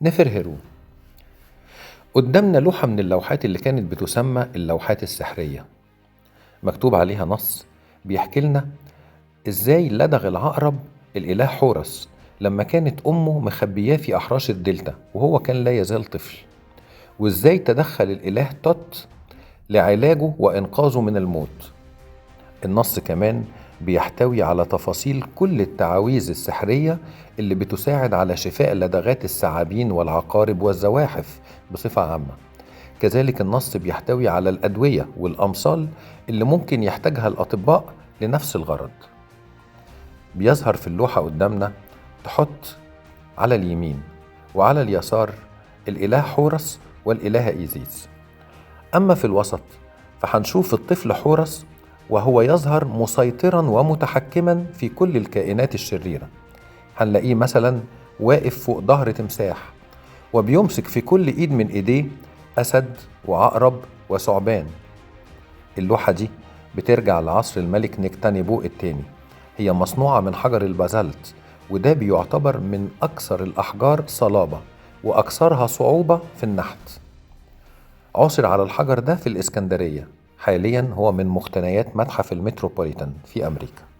نفرهرو. قدامنا لوحة من اللوحات اللي كانت بتسمى اللوحات السحرية، مكتوب عليها نص بيحكي لنا إزاي لدغ العقرب الإله حورس لما كانت أمه مخبياه في أحراش الدلتا وهو كان لا يزال طفل، وإزاي تدخل الإله توت لعلاجه وإنقاذه من الموت. النص كمان بيحتوي على تفاصيل كل التعاويذ السحرية اللي بتساعد على شفاء لدغات الثعابين والعقارب والزواحف بصفة عامة. كذلك النص بيحتوي على الأدوية والأمصال اللي ممكن يحتاجها الأطباء لنفس الغرض. بيظهر في اللوحة قدامنا تحط على اليمين وعلى اليسار الإله حورس والإله إيزيس. أما في الوسط فهنشوف الطفل حورس وهو يظهر مسيطرا ومتحكما في كل الكائنات الشريرة. هنلاقيه مثلا واقف فوق ظهر تمساح وبيمسك في كل إيد من إيديه أسد وعقرب وثعبان. اللوحة دي بترجع لعصر الملك نكتانيبو الثاني. هي مصنوعة من حجر البازلت، وده بيعتبر من أكثر الأحجار صلابة وأكثرها صعوبة في النحت. عثر على الحجر ده في الإسكندرية، حاليا هو من مقتنيات متحف المتروبوليتان في أمريكا.